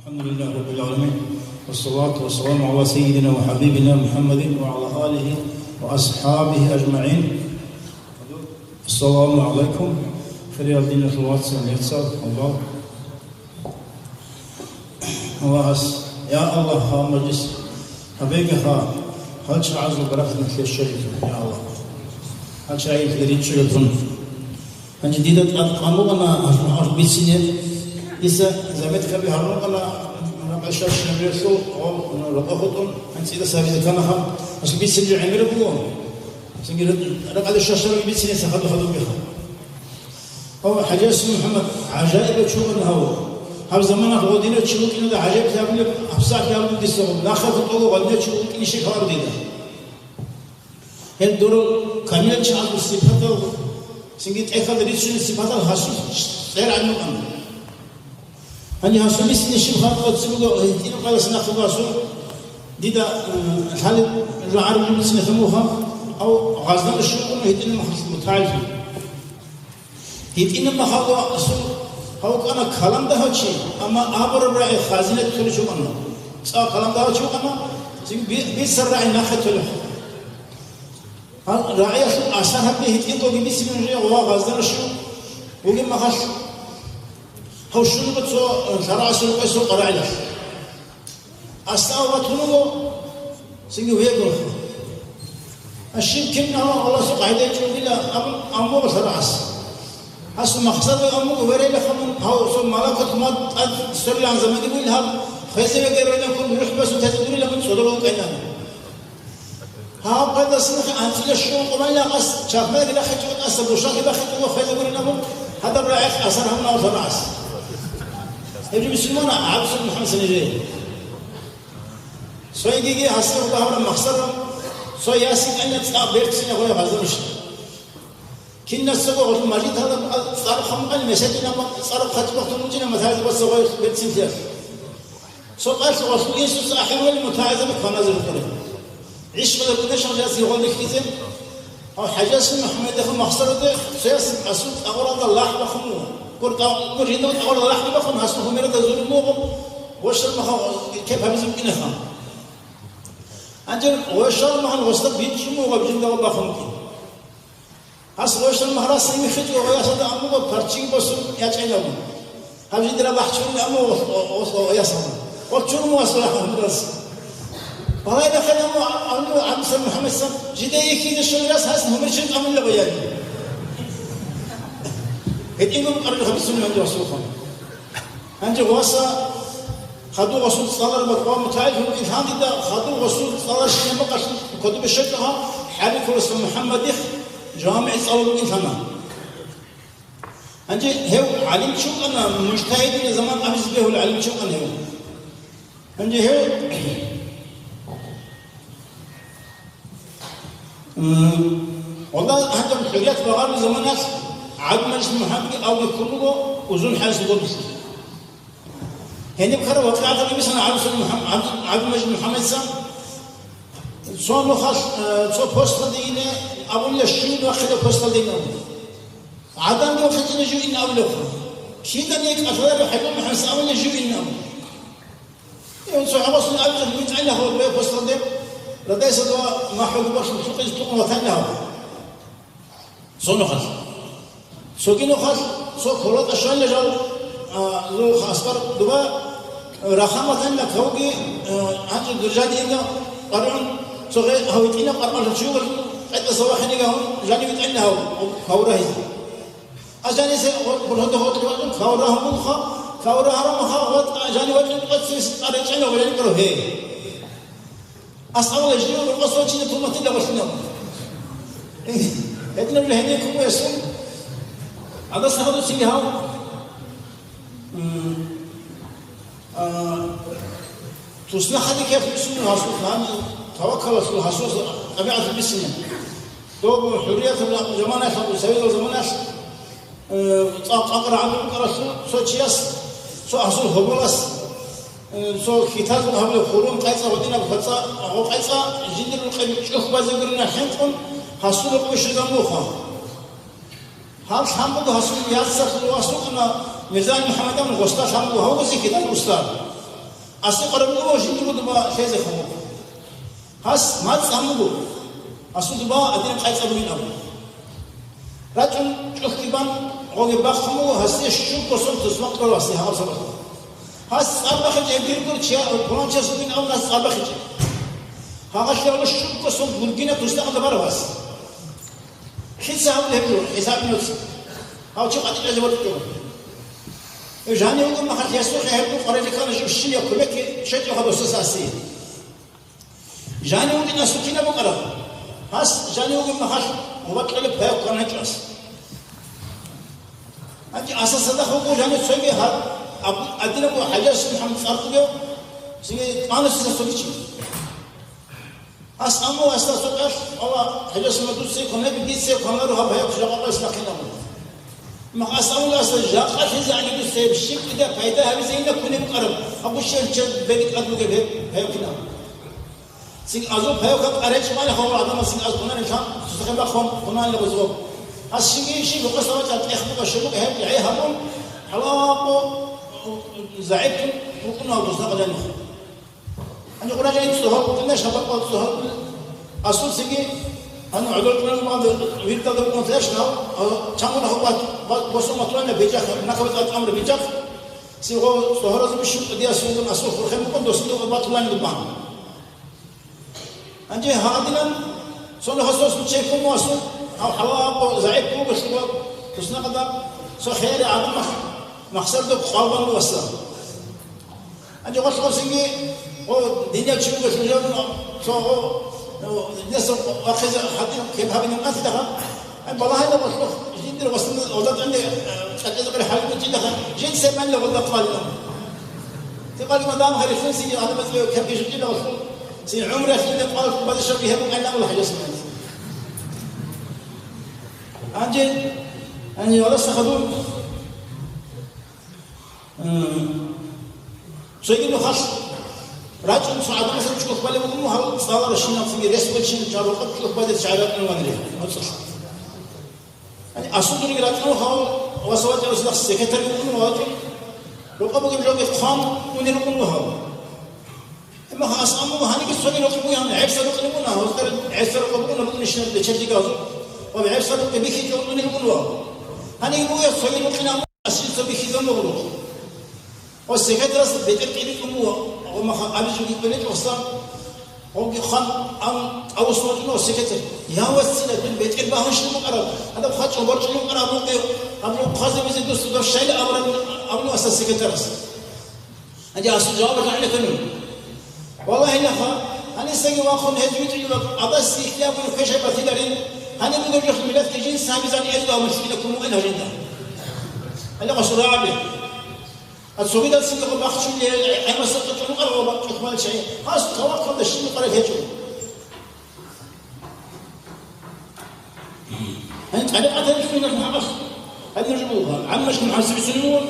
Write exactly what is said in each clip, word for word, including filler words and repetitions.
الحمد لله رب العالمين. والصلاة والسلام على سيدنا وحبيبنا محمد وعلى آله وأصحابه أجمعين. السلام عليكم. Хириял диналъул вацал, яцал, Аллагь. Аллагьас, я Аллагь, гьаб мажлис гьабегиха, гьал чагӀазул баракат нилъее щвеги, я Аллагь. Гьал чагӀи нилъее ричӀчӀуге тун. Гьанже дида тӀад къан букӀана гьалъул бицине. Дица заметкаби гьарун букӀана, ракӀалде щвараб щибаб жо, гьал рокъов хутӀун, гьанже цӀидаса гьабизе ккана гьаб. Гьалъул бицин жо гӀемераб буго. Цинги ракӀалде щвараб щибаб бицине хадуб-хадубги гьаб. Гьав, ХӀажиясул МухӀаммад, гӀажаибав чи вукӀана гьав. Гьаб заманалъ гъодинав чи вукӀиналда гӀажаиблъи гьабулеб, гьабсагӀат гьабулеб дица гьав, нахъа хутӀуго гъодинав чи вукӀинищ хабар дида. Гьел дурал камилчагӀазул сипатал, цинги тӀехьалда рицунел сипатал гьасул цӀер гӀадин вукӀана. Гьанже гьасул бицине щиб хӀалтӀи буго, гьитӀинаб къаялъ нахъе гьасул дида, э, лъалеб жо гӀараб жо бицине хӀамуха, ав гъазда щиб вукӀуна гьитӀинаб махалъ мутагӀиллъун. ГьитӀинаб махалъ ва асул гьав вукӀана калам дагьав чи, амма абураб рагӀи хазина толев чи вукӀана. ЦӀакъ калам дагьав чи вукӀана, цин би-, бицараб рагӀи нахъе толев. Гьал рагӀиялъул асар гьабизе гьитӀинго бицин нужее ва гъазда щиб бугеб махалъ, гьав щунго цо лъарагӀасул къесул къарагӀилалъ. Асла авлад гьунуло, цинги вегун. Щиб кин Аллагьасул къагӀидаялъ чӀугила абун, амма лъарагӀас. Гьасул макъсад ва амма верайла хамун, гьав цо малакут мавт тӀад сорилан заманиги бугила гьаб, хвезе вегерайла кун рухӀ басун тезе гурила мун цӀодоро вукӀайнан. Гьаб къайдасинахъе анцӀила щугъ къумайилан къас чахмаги рахъичӀого тӀаса бушалъи бахъичӀого хвезабурин абун, гьадаб рагӀи асар гьабуна лъарагӀас. Гьеб жо бусурмана гӀадусул МухӀаммад санире. Цойгиги гьасие гьабураб махсарал, цо ясикӀайна цӀакъ берцинаб гъоя гъазда щиб. Киназго гъолъул мажгиталда цӀарухъ гьамукъани месединаб цӀарухъ хъатӀиб бахъун вукӀина мутагӀилзабаца гъоялъ берцинлъиялъ. Цо къоялъ гъолъул инсуца ахӀи ругел мутагӀилзаби кваназе рукӀарал. ГӀишкъила бунешал жаз гьигъал рихьизе. Гьав ХӀажиясул МухӀаммадихъа махсараде цояс асул тӀагъуралда лахӀ бахъун вуго. Гур тӀа-, гур жинда тӀагъуралда лахӀ бахъун гьасул гьумерада зулум буго, гъощал махал кеп гьабизе букӀинеха. Гьанже гъощал махал гъосда бицун буго жинда бахъун букӀин. Гьас гъощал махал раса миххичӀо гъоясалда амуго парччиги босун ячӀайилан. Гьаб жиндира бахчун амуго гъос-, гъос-, гъоясалда. Гъос чурмугьасул рахъун рас. Балайда хадаму амуго гӀадусул МухӀаммадица жидее йихьизе щвеларас гьас гьумерчил тӀамулла гъояли. ГьитӀинго букӀараб гьабицун гьанже гъосулха. Гьанже гъоса хадуб гъосул цӀалараб ва мутагӀил гьунгин лъандида, хадуб гъосул цӀаларщинаб мехалъ кодобе щвечӀого, ХӀарикуласа МухӀаммадихъ жамигӀ цӀалулгин лъана. Гьанже гьев гӀалимчи вукӀана, мужтагьидилан заман абизе бегьулев гӀалимчи вукӀана гьев. Гьанже гьев М, гьалда гьанже ХӀуррият багъараб заманалъ ГӀабдулмажид МухӀаммадги авги ккун буго Узун-ХӀариса гъодулъ. Гьениб ккараб вакъигӀаталда бицана ГӀабдул-, ГӀабдулмажид МухӀаммадица цо нухалъ, э, цо посталде ине абула, щивин вахъида посталде ине абула. ГӀадамги вахъинчӀила жив ине абулебха. Киданиги кӀалъаларев ХӀабиб МухӀаммадица абула, жив ине абула. Гьев цо гьабасун абичӀо витӀайилан гьав, гьев посталде, радайса дова махӀугу бахъун лъукъизе тухун ватанила гьав. Цо нухалъ. Цоги нухалъ, цо ккола тӀашванила жал, а, зул хасбар дова, а, рахъан ватанила кавги, а, гьанже дуржади инда къваригӀун, цо гъе-, гьав витӀина къваркъалъул чугъул къетӀаса вахиниги гьавун, жани витӀайилан гьав, каву рагьизе. Ажанисе гъо-, гъо-, гъо-, гъо-, кавра гьабулха, кавра гьарамаха, гъо-, ажани вачӀун къоцис аричӀана валерикӀаро гьей. Асавала жив рукъосо чина туматила валъинав. Гьединаб жо гьенеккун весун. Ада сагъадусиги гьав. М, а, туснахъаде кеф бисуни гьасул, гьанже таваккалалъул гьасул тӀабигӀаталда бисине. Доб хӀуррияталда заманалъ, советалда заманалъ, э, цӀакъ-цӀакъ рагӀаби букӀаралъул цо чияс, цо гьасул гьоболас, э, цо хьитазул гьабулеб хурун къайцӀа гъодинаб хвацӀа, гъо къайцӀа жиндир рукъеби чӀухь базе гурина хӀинкъун, гьасул рукъ бищун замуха. Гьаб лъан буго гьасул яцалъул вас вукӀана Мирза МухӀаммадов, гъосда лъан буго гьав гъози кидан устар. Асул къараб буго жиндирго дуба лъезе хъугьу. Гьас мацӀ гьабун буго. Асул дуба адин къайцӀа бугин абун. РачӀун чӀухӀги бан, гъоги бахъун буго, гьасие щуго сон тусмакъ кьола гьасие гьаб сабаблъун. Гьас цӀар бахъичӀеб диргур чия, пуланчияс вугин абун гьас цӀар бахъичӀеб. Гьагъалъе гьале щуго сон гургина тусмакъ кьола бараб гьас. Лъица гьабулеб жо, хӀисаб нуц. Гьав чи къватӀире ватӀичӀо. Жанив вугеб мехалъ гьесухъе гьеб къварилъи ккана жив щиб я кумекги щвечӀого досаса аси. Жанив вугин асул кинаб букӀараб? Гьас жанив вугеб мехалъ гъоба кьолеб пайда ккана гьечӀо ас. Гьанже асул цадахъ вуго жанив цоги гьаб-, аб-, адинаб ва хӀажасул хӀам цӀар бугев, цинги тӀанасиса цоги чи. Ас аму, ас асукьалъ, ала, гьелъасуна дуца кванаби, дица кванаро гьаб гьаяв жакъа къайс нахъе аму. Мах ас аму, ас жакъа лъизани дуца гьеб щиб кӀида пайда гьабизейина кунеб букӀараб, абу щел чед бегитӀад бугеб гьеб гьаяв кин аму. Цин азул гьаяв как аречӀ мали хавар адамас цин аз кванарин лъан, сусахъе бахъун квананила гъозо. Ас шинги иши букъа савачӀа тӀех букъа щиб букъа гьеб гӀей гьабун, гьалабго загӀиптун вукӀуна гъоза къаланих. Гьанже Къуръан жинца гьаб букӀина, шабакъ цо гьаб асул цеги, гьанив гӀодор кьураб мал вирдалда букӀун тяшнав, а, чамгӀуна гьаб бат-, бат-, босун батурана бечӀах, нахабат атӀамра бечӀах, сигъо цо гьаразул бищун кьудияс вугун асул хурхен букӀун досул батулани дубан. Гьанже гьадинан цо нухасос чехун васун, гьав хӀалаабго загӀип буго лъугьа, туснахъа цо хири гӀадамах махсарда къвалбан васа. Гьанже гъолъ гъосинги, о, динияв чи вуго лъужаб, цо, о, о, динаца вахъизе хӀатӀи ккеб гьабилин къасдаха. Ай, балагьила гъолъ жиндир васна гъоза тӀанде, э, цӀакъизабали хӀалбутилаха, жин се манила гъоза къвалила. Те къалима дам гьарихъунси гьалимазда кабги жукъила гъолъ. Си гӀумралъ инде къвалъ бадишаб гьеб гӀайнабул хӀажасман. Гьанже, гьанже валаса хадуб, Цоги нухалъ рачӀун цо гӀадамасда чӀухӀбалев вугин, гьав цӀаларав щинав цинги рес вачӀин чӀарукъаб чӀухӀбазе чагӀи ракьун ванили моцӀалъ. Гьаниб асул дурги рачӀун гьав ва савачӀарасда секретарь вугин вачӀун, рукъа бугеб жоги хъван унел рукъун вугьав. Амма гьас амру гьаниги цоги рукъи бугин, гӀебса рукъи бугин, гьоздер гӀебса рукъи бугин, рукъи нишин бечеллъи газу, ва гӀебса рукъи бихьичӀо унел рукъун вугьав. Гьаниги бугеб цоги рукъи Асил цо бихьизабун буго. Ва секретарас бетӀер кӀибитӀун буго, гъо маха абизулги кӀвелечӀоса, гъоги хъан ан тӀавус вачӀуна ва секретар: «Я васила, дун бетӀер багьанщина букӀараб, гьадаб хъачӀо борчӀун букӀараб абукъи, абу хъвазабизе дус дов щайла абураб?» — абуна аса секретарас. Гьанже асул жаваб гьанекъун: «Валлагьи, наха, гьанисаги вахъун гьез витӀулеб абас ихтияб квешаб батиларин, гьаниб бугеб жохь миллатги жинца гьабизани гьезда муслина кумугӀин гьажинда». Гьале гъасул рагӀаби. А цогидал цинги гъо бахчулел гӀемасда чӀукӀун рукӀарал ва чӀухӀмал чагӀи, гьас таваккалда щиб къарал гьечӀо. Гьаниб тӀарикъат гьабичӀунилан гьабалъ гьадин жо буго, гӀаммаш мухӀасибицунев вуго,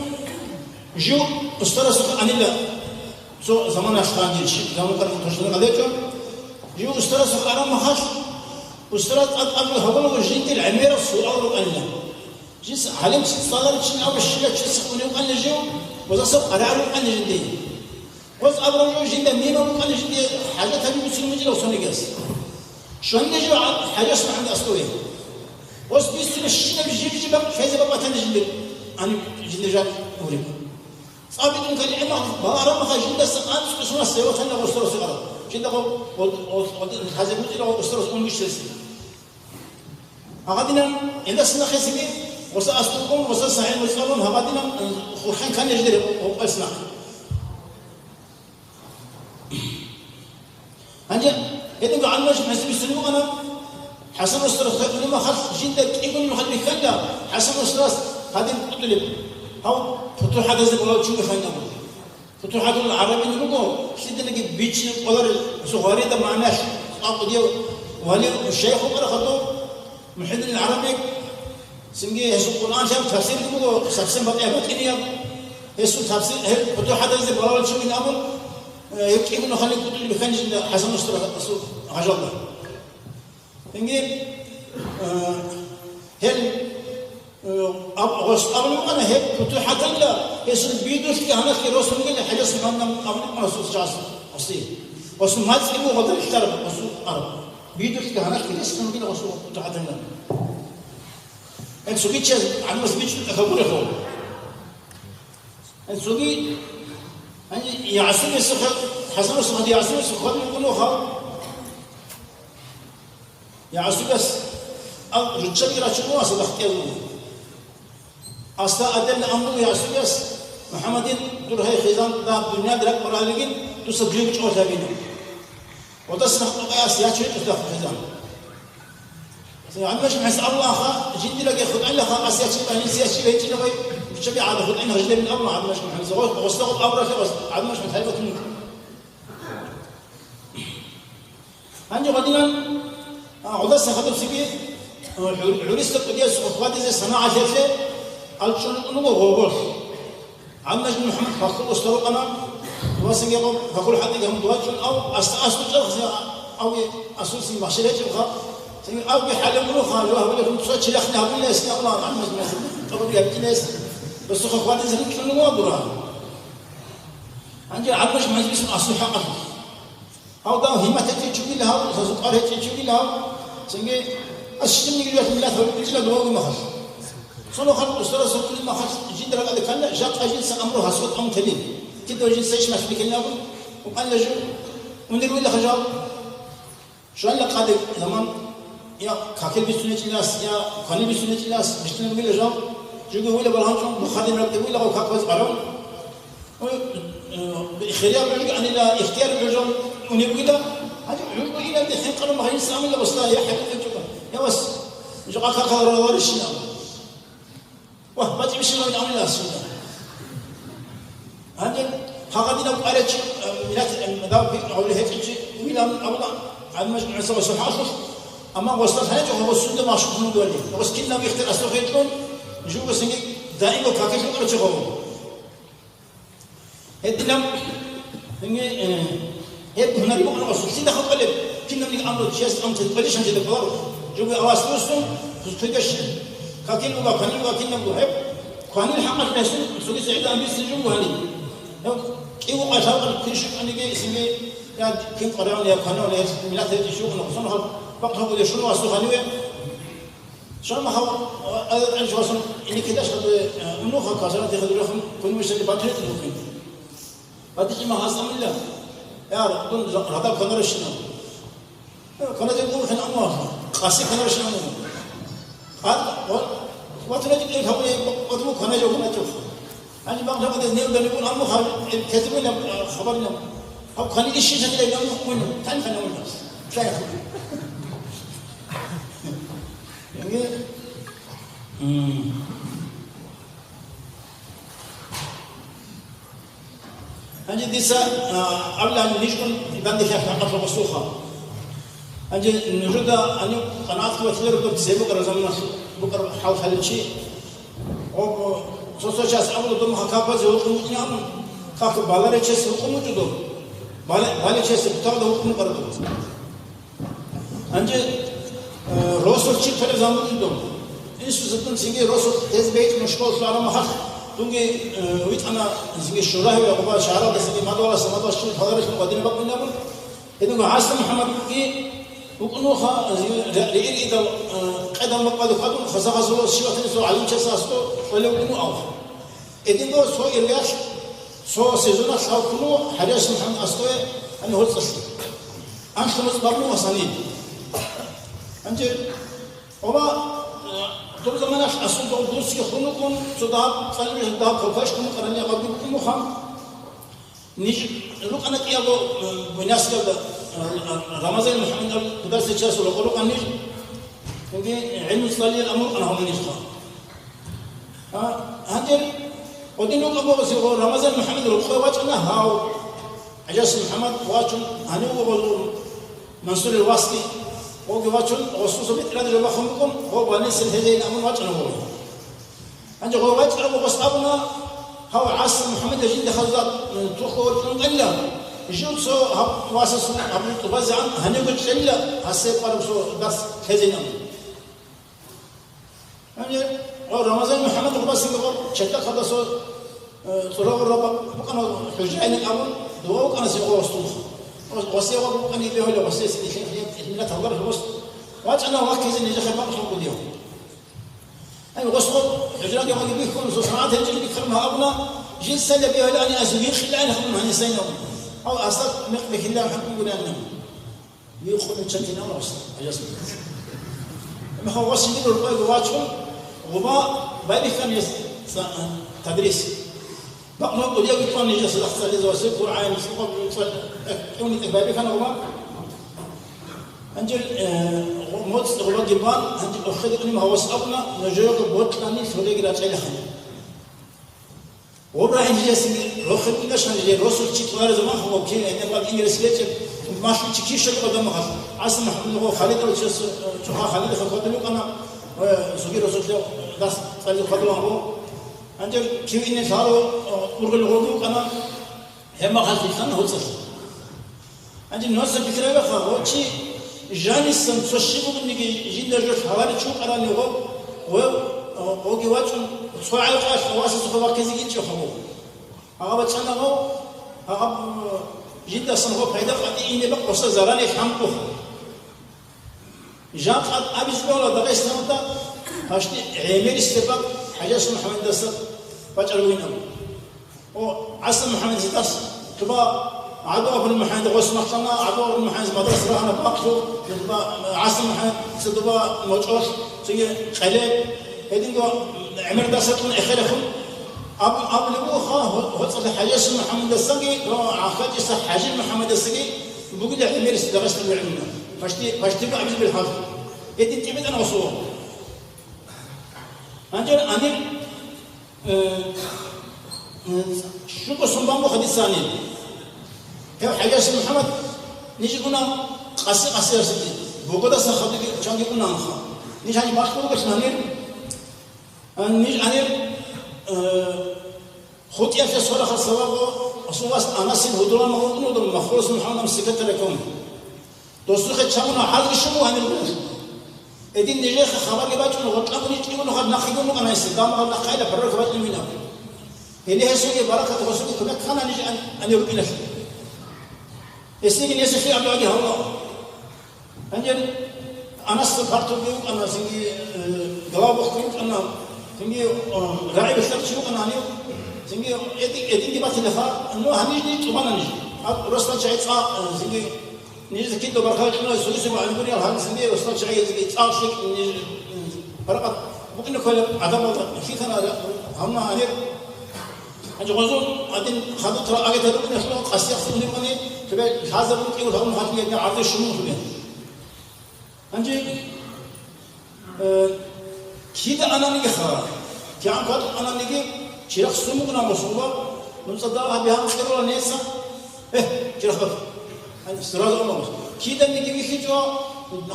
жив устарасухъе анила, цо заманалъ гьанир, щиб заман къаркъа тушнана гьечӀо, жив устарасухъе араб махалъ, устарас тӀад абулеб гьабулаго жиндир гӀемераб суал рукӀанила. Жинца гӀалимчи цӀаларичи абу щила чуса унев вукӀанила жив, ва засаб къарагӀа рукӀанила жиндие. Гъоз абураб жо жинда мимо букӀана жинде хӀажат гьабизе бицунеб бугила цонигияс. Щванни жо хӀажас магӀна аскӀове. Гъоз бицунеб щинаб жиб-жибаб ккезе бабатани жинде, ани жинде жал гьуриб. ЦӀабитӀун калигӀемал балагьарамаха жиндаса анцӀго сунас севатана гъосда росигарал. Жинда гъо-, гъо-, гъо-, гъо-, хӀазе бутӀила гъо-, гъосда рос унгуш леси. Гьагъадинан гӀелдасна хесиги, гъоса астукъун, гъоса сахӀи муцӀалун, гьагъадинан хурхен ккани жидер гъо-, гъо-, гъоса нахъ. Гьанже гьединго гӀалмаш хӀисабисулеб букӀана, ХӀасан устарас гьеб махалъ жинда кӀигун мехалъ бихьана, ХӀасан устарас гьадин кӀутӀулеб, гьав футухӀатазе балав чуги ханна буго. ФутухӀатул гӀарабин руго, лъиданиги бичӀчӀи кӀоларел, гьесул гъварида магӀналъ цӀакъ дияв вали шайх вукӀарахъа дов, МухӀиддин ГӀараби, цинги гьесул Къуръан лъаб тафсирги буго, совсем батӀияб батӀинияб. Гьесул тафсир, гьел футухӀатазе балавал чугин абун, э, гьеб кӀигун ханлъи кӀутӀулеб бихьани жинда ХӀасан устарасул гъажалда. Цинги, э, гьел Аб-, гъос абулеб букӀана гьеб путухӀаталда, гьесул бидулъги гьаналъги росун гьел хӀежас гьанна абулеб букӀана гъосул чияс гъосие. Гъосул мацӀги буго гъода рилълъараб, гъосул араб. Бидулъги гьаналъги ресун гьел гъосул путухӀаталда. Гьел цогичияс гӀадамаз бичӀчӀун тӀахьал гурехъо. Гьел цоги, гьанже ЯгӀсугасухъе, ХӀасанасухъе ЯгӀсугасухъе хьвадулеб букӀунаха. ЯгӀсугас ал руччабиги рачун вуго асда бахтияр вуго. Асда адел ан буго ЯгӀсугас: «МухӀаммадин, дур гьай хизан дагь дуниялда ракӀ бараллъигин, дуца дуе чӀолъабина». Гъодаса ас ячун гьечӀо дагь хизан. ГӀадамаш гьес абула аха, жиндираги хутӀайилаха, ас ячи бани, ас ячи гьечӀила вай, руччаби гӀада хутӀайна гьажлебин абула гӀадамаш гьес. Гъос-, гъосда гъоб абуралъе гъос-, гӀадамаш гьес гьайбатун. Гьанже гъадинан, а, гъодаса хадуб цебе, а, гӀур-, гӀуристаб кӀудиясухъе хьвадизе санагӀалъиялъе алчӀун вуго гъогъолъ. ГӀадамажин МухӀаммад хахул устар вукӀана, васингехъо хахул хӀатӀиги гьамун дугьачӀун, ав аста-, асул чӀархъизе, ав асулсин башир гьечӀебха. Цинги авги хӀалев муха, жо гьабулев цо чи рахни гьабулес, Аллагь, гӀадамажин МухӀаммад, тӀабаби гьабилес, досухъе хьвадизе ручӀун вуго гура. Гьанже гӀадамажин мажлисун асул хӀакъалъулъ. Гьав дав гьиммат гьечӀев чи вугила гьав, гьазукъар гьечӀев чи вугила гьав, цинги ас щибниги жоялъ миллат гьабулеб букӀина дугьавги махалъ. Цо нухалъ устарас гьабулеб махалъ жинда ракӀалде ккана, жакъа жинца амру гьасго тӀамун телин. Кидав жинца иш малъи бикелин абун, укъанила жо унир вугилаха жав. Щванила къаде заман, я какил бицунечӀилас, я кванил бицунечӀилас, бицунеб бугила жав, жуги вугила балгьанчӀун, бухадин ракӀде вугила гъав какбаз къарав. Ой, э, хирияб гӀужги гьанила, ихтияр гӀужун унеб бугила, гьанже гӀужбу илалде хӀинкъараб магьилис амила, васла, я хӀебекъинчӀого. Я вас, жакъа какал раларищина? Вагь, бачӀи бищинал амила асуда. Гьанже гьагъадинав къарачи, э, милат, э, дав гьавли гьечӀичи, уилан абула, гӀадмаш гӀиса ва сухӀалъулъ, амма васла гьечӀо гьаб сунда машгьур бугони. Гьаб кинаб ихтияр асухъе кьун, жуго синги даимго какилъун къарачи гьабу. Гьединаб, гьенге, э, гьеб гьунари букӀун гъосул. Лъида халкъалеб, кинабниги амру чияс амцин кӀвалищ гьанжеда кӀвар, жуги авас руссун, куц-, куйдаш какил буга, кванил буга, кинаб буга гьеб, кванил хӀакъалъ гьесул цоги цогидал бицин жуго гьаниб. Гьеб кӀивукъа лъалкъал кин щукӀаниги, исинги, я кин къваригӀун, я кванигӀун, я миллат гьечӀищ щукъун, гъосун хал бакъ гьабулеб щун васу гьаниве. Шамахал, а, а, а, жавасан, ини кидаш хадуе, а, унуха казарати хадурахун, кунмишали батрет мукин. Батичи ма хасамилла. Яр, дун за-, радаб канарашина. Э, каназе дун хин амма, къаси канарашина амма. Ад, вот, вот ради кей хавле, вот, вот, каназе, вот, вот. Ани бан хавле, не, не, не, амма, хавле, э, кезбуна, э, хабарна. Хав кани иши хадуе, амма, кун, тан хана, амма. Шай. Яни, м. Гьанже дица, а, абилан нижгун данде хӀакъалъулъ босуха. Гьанже нужеда гьаниб къанагӀатлъи батиларо доб цебукъараб заманалъ букӀараб хӀал лъаличи. О, о, цо-цо час абула доб муха какбазе гьукъун букӀинан, как баларичес гьукъун букӀу доб. Бале-, баличес бутагъда гьукъун букӀараб доб. Гьанже, э, росулъ чи толеб заман бугин дун. Инсузатун цинги росулъ гьез бейт мушкулалъул араб махалъ, дунги, э, витӀана цинги Шурагьи ва гъуба шагьаралда цинги мадугьаласа мадугьал щун гьаларилъун гъадинаб бакӀунабун. Гьединго ГӀаси МухӀаммадги вукӀунуха, э, ре-, риир идал, э, къедан бакӀалде хьвадун, хасагъасула щиватилисул гӀалимчиясда аскӀо кьолев вукӀуну авха. Эдинго цо иргаялъ, цо сезоналъ гьав ккуну ХӀажияс МухӀаммад аскӀове гьанив гьоцӀалъе. Анлъи моцӀ бабун ва санил. Гьанже, оба, э, доб заманалъ асул дов дусги хунукъун, цо дагьаб цӀалулел дагьаб кавкайщ хунукъарали гъабги букӀун мухъан. Ниж рукъана кӀиялго, э, Буйнакскиялда, э, э, Рамазан МухӀаммад аб-, кударса чиясул рокъо рукъан ниж. Цинги гӀилму цӀалиялъ амрукъана гьавнилъха. А, гьанже гъодин рукъа богъуси гъо Рамазан МухӀаммад рукъа вачӀана гьав. ГӀажас МухӀаммад вачун, гьанив вуго Мансурил васги, гъоги вачун, гъосуса битӀараб жо бахун букӀун, гъо больницаялъ гьезейин абун вачӀана гъо. Гьанже гъо вачӀараб гъос абуна, гьав ГӀаси МухӀаммад жинда хаза, э, туху вачӀун кӀела, жив цо гьаб васасул гьаб тӀубазегӀан гьанивго кӀела, гьасие къвараб цо дарс лъезейин абун. Гьанже Рамазан МухӀаммад гъубасиго чатахъалдаса, э, цӀураб гъураб букӀана хӀужаилин абун, дугъа вукӀана сигъо вастулха. Васиягъа букӀани бегьула, васиясе нилъер гьеб гьелмилат гьалар гьабус. ВачӀана вахъизе нижехъе бакълъун кӀудияв. Ай, гъосго хӀужраги гъоги бихьун, сусагӀат гьечӀел бихьарма абуна, жил сала бегьулани аси вихъилан хӀун гьанисайнав. Ав асад мекъ бихьилан хӀун гугулан. Юхъун чантинал ос, гьаяс. Мехалгъосиги руркъойги вачун, гъуба байбихьан гьес ца-, тадрис. Бакъ кӀудияв витӀун нижеса лахъ цӀализе ва сир Къуръан, сукъа цӀал-, э, кӀуни тӀе байбихьана гъуба. Гьанже, э, гъу-, моцӀ гъубаги бан, гьанже охеде кӀуниб гьавас абуна, нужеего ботлъани лъуреги рачӀелехъан. Гъуб рагӀи нижеси рохел уйла, шан нижер росулъ чи тӀоларезаб махалъ, ки гьениб ва ингилис гьечӀеб, малъичи кишал къодамахалъ. ГӀасан МухӀаммад гъо Халидовичас, э, цӀуха Халидов хадуб букӀана, э, цоги росулъе дас цӀалил хадуб гьабо. Гьанже кив ине лъаро, э, ургъел гъоги букӀана, гьеб махалъ лъана гьоцӀалъ. Гьанже нугьса пикрабеха, гъо чи жанисан цо щиб бугониги жинда жо лъаларичӀо вукӀарани гъо, гъо, гъоги вачӀун цо гӀалкӀалъ васасухъе вахъизе гьечӀо гьабо. Агъа бачӀана гъо, агъа, жиндасан гъо пайда къватӀи ине бакъ гъоса зарани хӀамбуха. Жакъа абизе бегьула Дагъистаналда гьашти гӀемерисеб бакӀ ХӀажияс МухӀаммадидаса бачӀараб бугин абу. О, ГӀасан МухӀаммадица дас, туба ГӀадугъапул МухӀаммад гъос махтана, ГӀадугъапул МухӀаммадица мадраса рагьана бакълъу, туба ГӀасан МухӀаммадица дуба мочӀолъ, цоги къеле, гьединго гӀемер дасатлъун эхерехун. Аб-, абулеб бугоха, гьо-, гьоцӀалъ ХӀажияс МухӀаммадасаги, ва ГӀахьалчӀиса ХӀажи МухӀаммадасаги бугила гӀемерис Дагъистан гӀемер. Пашти, пашти абизе бегьула. Гьедин тӀибитӀана гъосул. Гьанже гьанир, э, э, щуго сон бан буго хадисани. Гьев ХӀажияс МухӀаммад ниж уна къаси-къаси арсиги, богодаса хадуги чанги унаанха. Ниж гьаниб бахъун буго гьанир, э, ниж гьанир, э, хутӀиялъе сорахъал сабабго Расулас Анасил гьудулан магъулун вуго Махмудас МухӀаммад секретарь ккун. Досухъе чамуна гьалги щун буго гьанир гъулъ. Эдин нижехъе хабарги бачӀун, гъоркьа гуни кӀиго нухалъ нахъе гун букӀана гьесие, дамгъал нахъайила пророк бачӀун вина. Гьеле гьесие баракат гъосулги кумек ккана ниж ан-, ани рукӀиналъе. Гьесиеги несихъи абиаги гьавла. Гьанже Анасда партуги вукӀана, цинги, э, главбухъги вукӀана, цинги, э, рагӀи бихьарчи вукӀана гьанив, цинги эди-, эдинги батилаха, ну, гьанижни тӀубана ниж. Аб росла чагӀи цӀа, э, цинги Нижеца кида баркала кьуна, сулиси ва гӀунгури алхӀамсинги, росла чагӀи гьезги цӀар лъикӀ ниж, м, паракъат букӀине ккола гӀадамалда, лъикана гьавна гьанир. Гьанже гъозул гьадин хадур тара агетарукъине лъугьа къасиахъ лъугьунебани, тебе лъазабун кӀиго лъагӀун гьадин гьадин гӀарзе шумун лъугьа. Гьанже Э, кида ананиги хара. КигӀан кватӀун ананиги, чирахъ сумугӀна мусулба, нуцӀа дагь гьабигьан кьерула неца. Э, чирахъ бакӀ. Ай, сразу амалус. Киданиги вихьичӀо,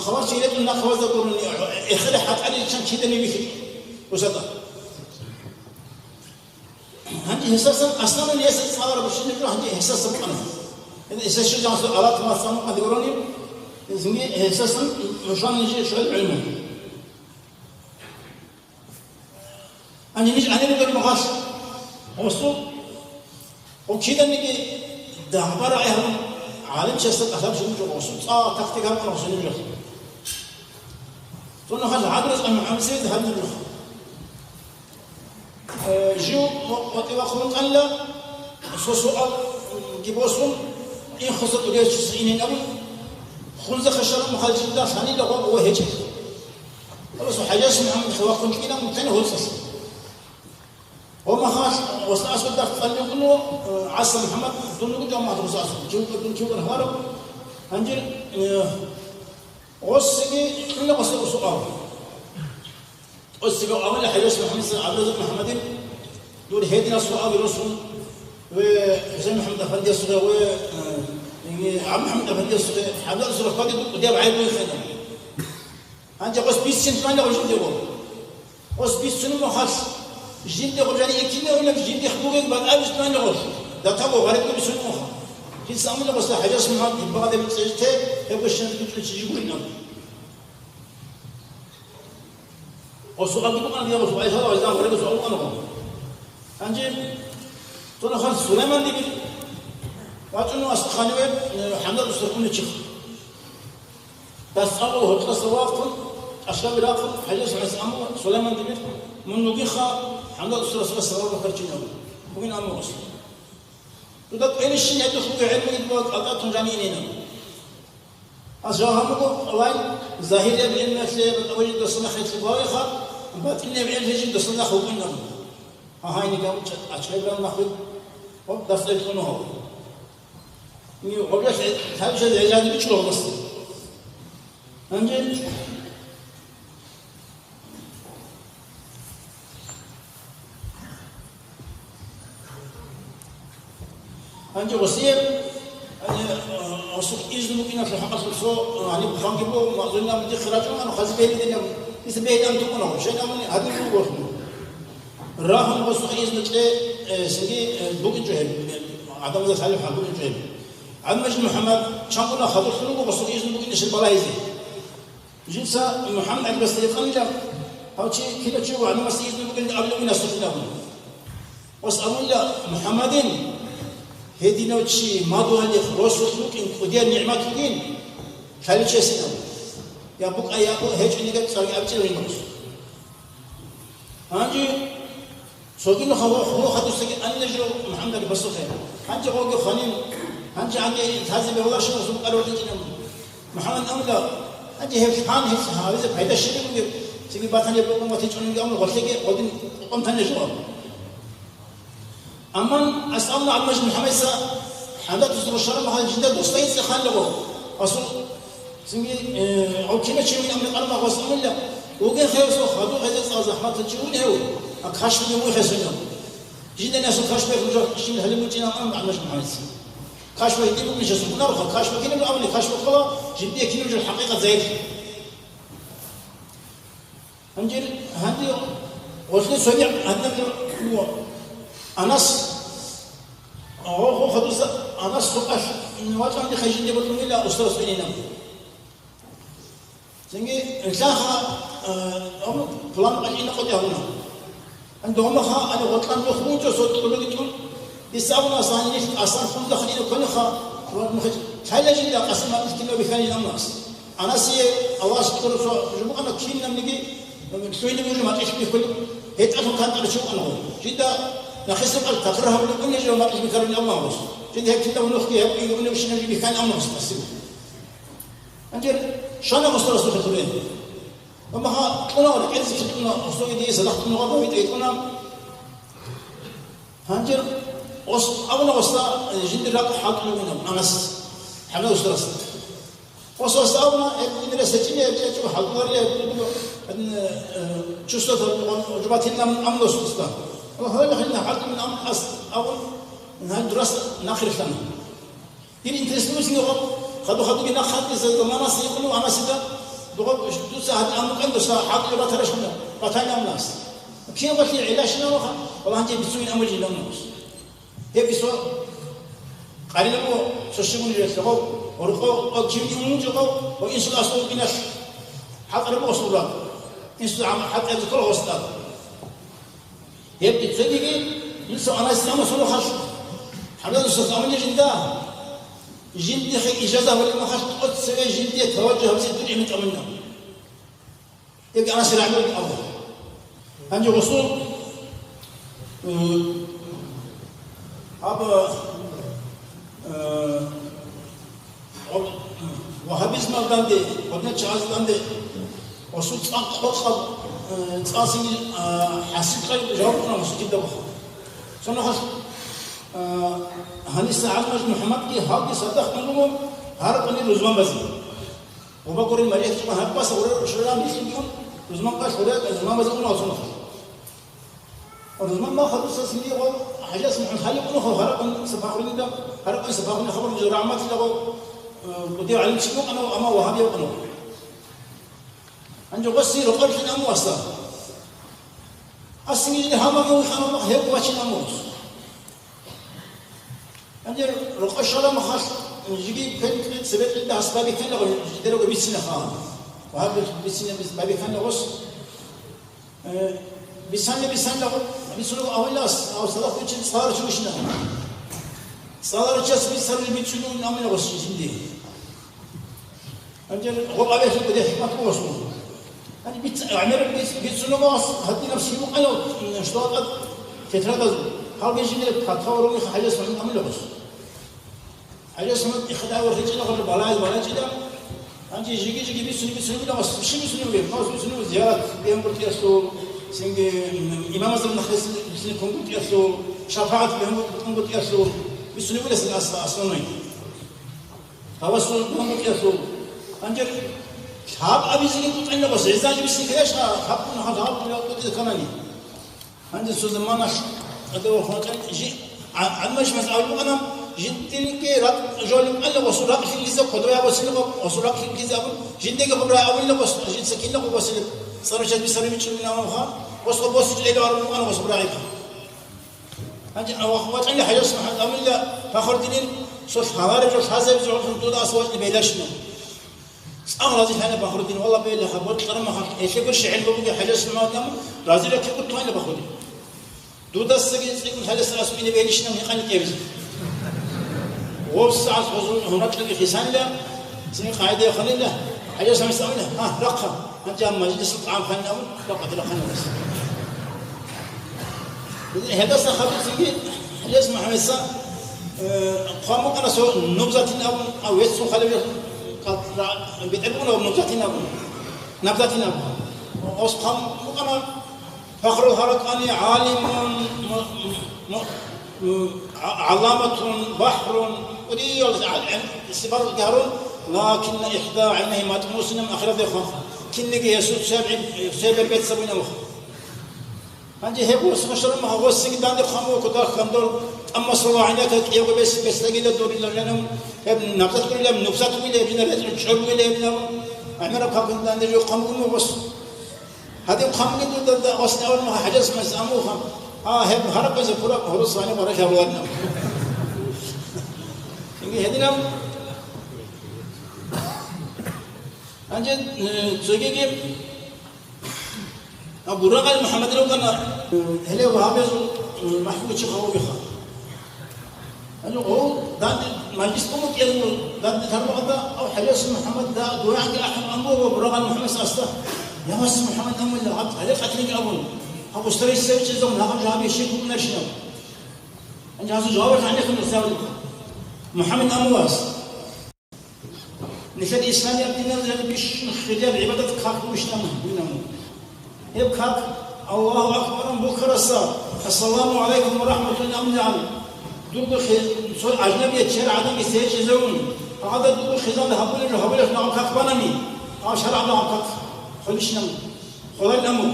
хабар чи ретӀун нахъ вазда гурони, эхире хӀатӀари чан кидани вихьичӀо. Усада. Гьанже гьесасан аслан гьесда цӀалараб щинаб жо гьанже гьесаса букӀана. Гьесда щиб жансу алат мацӀ амукъаде урони, гьесасан нушан нижее щвел гӀилму. Гьанже ниж гӀанир ругел мухалъ гъосу, гъо киданиги дагьба-рагӀи гьабун, гӀалимчиясда тӀалаб жо гъосу, цӀа тактика гьабун гъосу нижехъ. Цо нухалъ гьадураз МухӀаммад Сайид гьабун нижехъ. Э, жив къо-, къотӀи вахъун вукӀанила, цо суал, м, ги босун, инхъуса тӀугев чияс инин абун, хунзахъе щвараб мухалжинда лъанила гъо-, гъо гьечӀеб. Аллагьасул хӀажаси МухӀаммад хивахъун кьина мутани гьоцӀалъ. Гъо махалъ, гъосда асул дагь цӀалулгъуну, э, ГӀасан МухӀаммад, дун вуго жамагӀат гъосда асул, кив вукӀа дун, кив вукӀа гьавараб. Гьанже, э, гъосиги кьуна гъосда суал. Осиго авала хӀайос МухӀаммадица, ГӀабдулразак МухӀаммадил, дур гьединал суалги росун, ве ХӀусейн МухӀаммад Афандиясухъе, ве, э, ГӀабд МухӀаммад Афандиясухъе, ГӀабдулла Сурахбаде дур кӀудияб гӀайбу хӀеда. Гьанже гъос биссин лъугьана гъо жиндего. Гъос биссун мухалъ, жиндего жани экине гьунаб жиндихъ бугеб батӀабиз лъугьана гъос. Датаго гъарибго бисун муха. Жинца амула гъосда хӀажас мухалъ, багъадаб цӀежте, гьебго щинаб дуцӀулъи жигуринаб. Гъосул абги букӀана, дие гъосул гӀайшала гъайзан гъореб суал букӀана гъо. Гьанже цо нахъа Сулайман дибир вачӀуна Асуханиве, э, ХӀамзат устар унечихъ. Дас цӀакъго гьоркьоса вахъун, тӀашаби рахъун, хӀажас гӀайс амула Сулайман дибир, мун вугиха ХӀамзат устарасда салам бахъарчинав. Бугин амугъас. Дуда кӀвелищин гьедухъ буго гӀелму идбаг кӀалтӀа тун жанинина. Ас жавгьамуго лай, загьирияб гӀелмуялъе батӀа важидаса нахъетлъи гъавеха, батӀинияб гӀелму жидаса нахъ вукӀинаб. Гьагьайни габ чӀа-, ачайбан нахъ вугӀ дасцӀай кьуна гьав. Ни гъобелъ гьаб жал гӀелани бичӀчӀула гъосда. Гьанже Гьанже гъосие, гьанже, э, гъосухъ изну букӀиналъул хӀакъалъулъ цо, э, гьаниб хъанги буго, магӀзурилан дихъе рачӀун, ана хъази бегьилин абун, дица бегьилан тукӀуна гъо, щайин абуни, гьадин буго гъолъун. Рагьун гъосухъ изну кье, э, цинги, э, букӀинчӀо гьеб, э, гӀадамазда лъалеб хӀал букӀинчӀо гьеб. ГӀадмажи МухӀаммад чангуна хадурлъун руго гъосухъ изну букӀинищал балагьизе. Жинца МухӀаммад ГӀалибасда гьикъанила, гьав чи кила чи ва гӀадамасда изну бугин абулеб ин асухъин абун. Ос абунила МухӀаммадин, гьединав чи мадугьалихъ росулъ рукӀин кӀудиял нигӀмат бугин, лъаличиясин абун. Я букӀа, я бу-, гьечӀониги цӀарги абичӀила гьималъ. Гьанже цоги нуха гьо-, гьо хадусаги анила жо МухӀаммад ГӀалибасухъе. Гьанже гъоги хванин, гьанже гьанже лъазе бегьуларищ гъосул букӀарав гьечӀин абун. МухӀаммад амула, гьанже гьеб лъан гьеб гьавизе пайда щиб бугеб, цинги батани гьеб букӀун батичӀунги амула гъолъеги гъодин къотӀун тани жо. Амма асална гӀалмаж МухӀаммадица хӀадатус рушараб махал жинда досда гьецӀе ханлаго. Асул цинги, э, гъов кина чи вин амни къарма гъос амулла, вугин хевсо хаду гъезе цӀал захӀматал чи вун гьев, а кашмуги муй хесуна. Жинда нясул кашмуяхъ нужер щиб гьалимучӀин аман гӀалмаж МухӀаммадица. Кашму гьитӀи букӀинчасул гьунарха, кашму кинаб амни кашму ккола, жиндие кинаб жо хӀакъикъат загьирлъи. Гьанже, гьанже гъолъе цоги гьадинаб жо, Анас, гъо-, гъо-, хадуса Анас сукъалъ вачӀанги хъайжинде бутӀунила устарас гӀининаб. Цинги лъаха, э, гьабу-, пулан къачӀина къотӀи гьабуна. Ан догьмаха, ани гъоркьан нух мунчӀо, со кьулуги тӀун. Дица абуна, сан нилъ асан хунза хадина кваниха, ва нухе лъайла жинда къасим абилъ кинав бихьанин амнас. Анасие Аллагьас кьураб цо жо букӀана, кинабниги лъугьине бужи макьилъ бихьулеб, гьетӀалъун кантӀара чи вукӀана гъо. Жинда нахъисеб къал такрар гьабулеб буни жо макьилъ бихьарабни Аллагьас. Жинда гьеб кинаб нухги гьеб кӀиги унебщинаб жо бихьани амнас къасим. Гьанже щвана гъосда расухъе хъубе. Амма гьа кьуна, рекӀелзеги кьуна, гъосдаги дие садахъ кьуна, гъаб гьавитӀаги кьуна. Гьанже гъос-, абуна гъосда, э, жиндир ракӀ хӀалтӀулеб бугин Анас, хӀамда устарас. Гъос гъосда абуна, э, гьеб гьединрас гьечӀеб, гьечӀеб хӀалтӀуларила, гьеб буго, э, чувствовать гьабун, жубатилан амнос гъосда. Гьола хӀинна хӀалтӀулин ам-, ас-, абун, гьанже дурас нахъе рилълъана. Дир интересно мусиги гъо, хаду-хадуги нахъ хадиса заманас гьикъулев Анасида, дугъо дуца гьадин амукъан дуса хӀалтӀулеб батараш гьуна, батани амнас. Кин гъолъи гӀилащинаваха, вала гьанже бицунин амулин амнас. Гьеб бисо къаринаб цо щиб унел гъо, рукъо, о, кивги унжи гъо, о, инсул аслу киналъ хӀалтӀараб осулра. Инсул гьам-, хӀалтӀараб ккола гъосда. Гьеб цогиги, Анас амма сорохъалъ, хӀалалусаз амулел жинда, жиндихъе ижаза гьабулеб махалъ тӀоцеве жиндие таважжугь гьабизе дур гӀемер тӀамуна. Гьебги Анас рагӀмулги абула. Гьанже гъосул, э, аб-, э, Гъоб-, вагьабизмалданде, гъодинал чагӀазданде гъосул цӀакъ къокъаб, э, цӀакъ синил, а, хӀасил къайб жаваб кьуна гъосул кидаба. Цо нухалъ, а, гьаниса гӀалмаж МухӀаммадги гьалги садахъ кьун руго гьаракьунел рузман базе. Гъоба гурел марихӀ цӀукъан гьаб баса гъурел рушарал нилъгун рузман къалъ гъурел рузман базе кьуна цо нухалъ. Рузман махалуса синиго хӀажас МухӀаммад Халил унухъо гьаракъун сабахъунида, гьаракъун сабахъуни хабар жо рагӀматилаго, э, кӀудияв гӀалимчи вукъанав, амма вагьабияв вукъанав. Гьанже гъоси рокъорлъин аму аса. Асиги жиди гьамаги вихьанав мах гьев вачин амурус. Гьанже рокъо щвала махалъ жиги пен-, цебекьида гьас бабихьанав жидерого бицина хала. Вагьаб бицина бис-, бабихьанав гъос. Э, бисанна, бисанна, бицунеб авилас, ав салаф вичин цӀаларчи вишна. ЦӀаларчияс бицарли бицунев амина гъос жинди. Гьанже гъоб авелъул гъоде хӀикмат бугосмун. Гьанже биц-, гӀемер биц-, бицунеб гъос гьадинаб симукъалев, м, что тетрадаз, гьалги жиндир патава руги хӀалес амина гъос. ГӀалиясмад ихтияр гьечӀила гъабли балагьиз балачӀила. Гьанже жиги-жиги бицун-бицунебила ва щиб бицунеб бугеб? Мас бицунеб зиярат бегьунгутӀиялъул, цинги, м, имамазда нахъе бицунеб кунгутӀиялъул, шапагӀат бегьунгутӀиялъул бицунеб бугесин ас-, основной. Тавассул бегьунгутӀиялъул. Гьанже лъаб абизеги кутӀанила гъос, гьезда бицин ккелищ, лъаб ккун гьал-, гьал-, гьал-, гьал-, гьал-, гьал-, гьанже цо заманалъ тӀаде вахун вачӀан жи-, а-, гӀадмаш мас абулеб букӀана, жиндирги ракӀ жолеб кӀала гъосул ракълъи лъизе кодобе абосилеб, гъосул ракълъи лъизе абун, жиндиги гъоб рагӀи абулеб гъос, жинца кинабго гъосилеб, цӀарачӀаз бисари бичӀчӀулин абунха, гъос гъоб босичӀел гьарун букӀана гъосул рагӀи. Гьанже а вахун вачӀани хӀалас МухӀаммад абула, Фахруддинил, цо лъалареб жо лъазабизе гьоркьун дуда ас вачӀни белащина. ЦӀакъ разилъана Бахрудин, валла, белаха, бокьараб махалъ, гьелъего щегӀел бугеб хӀалас МухӀаммад абун, разилъун кигӀун тугьана Бахрудин. Дудасаги цӀикӀкӀун хӀалас асухӀине белищинаб гьикъани кӀевизе. Гъоб сагӀат гъозул гьунакьаги хисанила, цин къагӀида яхъанила, хӀалас гьамис абуна, гьа, рахъа, гьанже гьаб мажлисул тӀагӀам хъанин абун, рахъатила хъанилас. Гьелдаса хадуб цинги хӀалас МухӀаммадса, э, хъван букӀана цо нубзатин абун, а, веццун хъалеб, бетӀер букӀана нубзатин абун. Набзатин абун. Ос хъван букӀана Фахрул Гьаракъани гӀалимун, му-, му-, му-, гӀа-, гӀаламатун, бахрун, кӀудиял гӀалим, сипатги гьарун, лакинна ихда гӀайнайгьи матӀмусинан ахиратде хванха. Кинниги гьесул цебе-, цебе бецабуна вуха. Гьанже гьеб ус хушарун гьавосиги данде хъван вуго кутакалъ гьандур, амма суллагьинака кӀиявго бес-, бесдагила дурила жанам, гьеб набзат гурилан нубзат гурила, гьеб жинда рецӀун чӀор гурила гьеб наб. ГӀемераб какун данде жо хъван буго гъос. Гьадин хъван бугин дуда да гъос нявал муха хӀажас мас амуха. А, гьеб гьаракъизе пураб гьорус вани баракь гьабуларна. Инги гьединаб. Гьанже, э, цогиги Абу Рагъал МухӀаммад рукӀана, гьеле вагьабиязул, м, махӀкумчи хавубиха. Гьанже гъов данде мажлис бумукӀиялъул данде тарбагъада, гьав хӀалиясул МухӀаммад да дугӀаги ахӀун амула Абу Рагъал МухӀаммадас аста, я вас МухӀаммад амула, гьаб тӀарикъатилги абун, гьаб устарай севчӀезабун, гьаб жагьби щиб букӀунарщинаб? Гьанже гьазул жаваб гьанихъе мисал, МухӀаммад амулас. Нилъер исламияб диналда бищун хириял гӀибадат как букӀищ абун. Гьеб как Аллагьу акбаран букараса, Ассаламу гӀалайкум ва рахӀматуллагь амнигӀан, дурго хи-, цо ажнабияв чияр гӀадамги сечӀезавун, гьагъада дурго хизан гьабулеб жо гьабулеб нагъаб как банани, гьав шаргӀалда гьаб как холищинаб, холарин амру.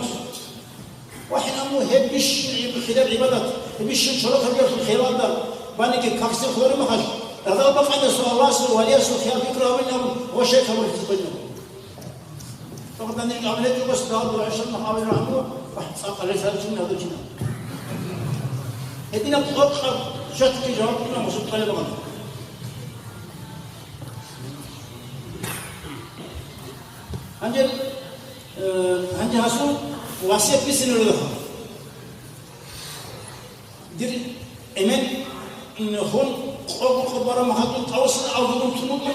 Ва хӀинаму гьеб бищун гӀиб-, хираб гӀибадат, гьеб бищун чорохъабиялъул хиралда баниги каксир хваримахалъ, радал бакъанасул Аллагьасул валиясул хиял пикру гьабилин абун ва шайт гьабулеб буго. Факъат данир гьабулеб буго, сдал дугӀа шан гьабил рахӀму ва цӀакъ гьале сарчун гьадучина. Гьединаб къокъаб шатги жаваб кьуна Мусул ТӀалибан. Гьанже, э, гьанже гьасул васият бицинарелъул. Дир эмен, м, хун къого-къо бараб махалъ дун тӀавуссин авлугун тунукъун.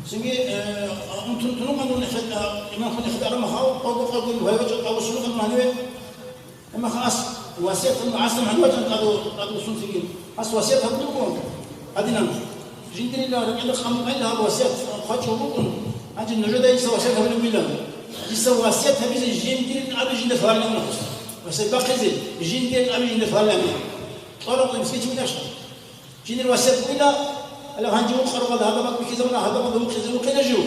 Цинги, э, ун тун-, тунукъан дун эхед-, а, имам хун эхедараб махалъ къого-къо дун вайвачӀа тӀавуссин гьаниве. Амма ха ас васият гьабун гӀасан гьанивачӀан тӀаду-, тӀадвуссун цинги. Ас васият гьабулеб буго гьадинан. Жиндирила ракӀалда къамукъайилла гьаб васият хъвачӀо букӀун, гьанже нужеда дица васият гьабулеб бугилан. Дица васият гьабизе жиндирин абе жинда лъаларилан. Васият бахъизе жиндирин абе жинда лъаларилан. Кьораб мискинчи вилаша. Жиндир васият бугила, гьале гьанже вукъараб гьадаб бихьизабуна, гьадаб вукъизе вукъила жив.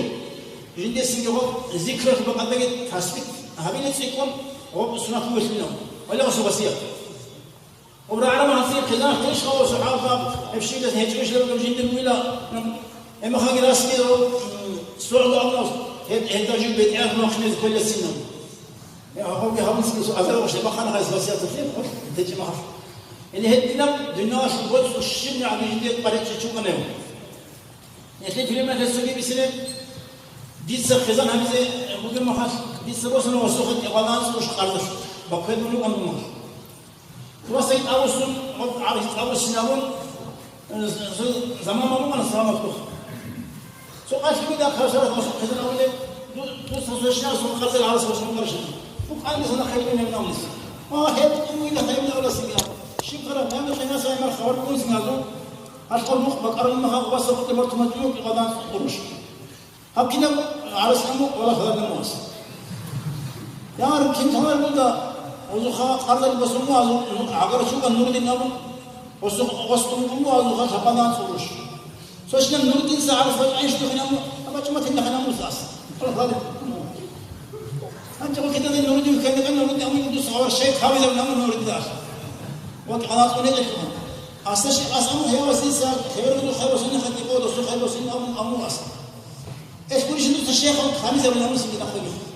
Жиндесинги гъо зикралъ бакӀалдаги тасбихӀ гьабила цӀикӀкӀун, гъо сунат вугелъулин. Гьале гъосул васият. Гъоб рагӀараб гьанцӀи хъизан хъинчӀ хавасухъалха, гьеб щиб дас гьечӀебищ абун жиндир бугила, м, гьемахаги расги, м, сугӀлу абунас, гьеб, гьеб дажив бетӀер нахънизе кколесинав. Гьеб гьабги гьабунцин азар гъошлъе бахъана гьайс васияталъе, гьеб течӀебахъалъ. Или гьеб динаб дуниялалъул боцӀул щиб нигӀги жиндие къваригӀчӀичӀ вукӀанев? Гьелъие пример гьесухъе бицинеб, дица хъизан гьабизе бугеб махалъ, Дица босана ва сухъа кӀикъоялда анцӀго къарзалъ баккведун рукӀана мун. Ва Сайид Августун, гьаб гӀархӀи Августин абун, э, з-, з-, заман букӀана саламатлъухъ. Цо къалъ бугеб хъарзалъ ва сухъ хъизан абулеб, ду-, дуца сущинаб сун къарзал гьарас ва сун къаршин. БукӀанги сана хъайбин гьеб намус. Ва гьеб кумуйда хъайбин абуласинги абу. Щиб хъара, гьаниб къинаса гӀемер хабар букӀунсин гьазул. Гьалъ гьаб мухъ бакӀарун махал ва сухъ бортун мажнун кӀикъоялда анцӀго къуруш. Гьаб кинаб гӀарасаму ва лагъзадаму ас. Яр кин талай булда, озуха къарзал басуму азу, агар чуга Нурдин абу, осу, осу булму азуха лъабана цуруш. Сочна Нурдин са гӀарас бачӀайш духинаму, абачӀматин дахинаму сас. Анча ва китани Нурдин кенде Нурдин аму дус авар шейх хавизав наму Нурдин дас. Вот алас уне дехун. Аса ши ас аму хевасин са, хевер ду хевасин хати кодо су хевасин аму, аму ас. Эс гурищ дуца шейхал хъамизабулев мусин динахъеги.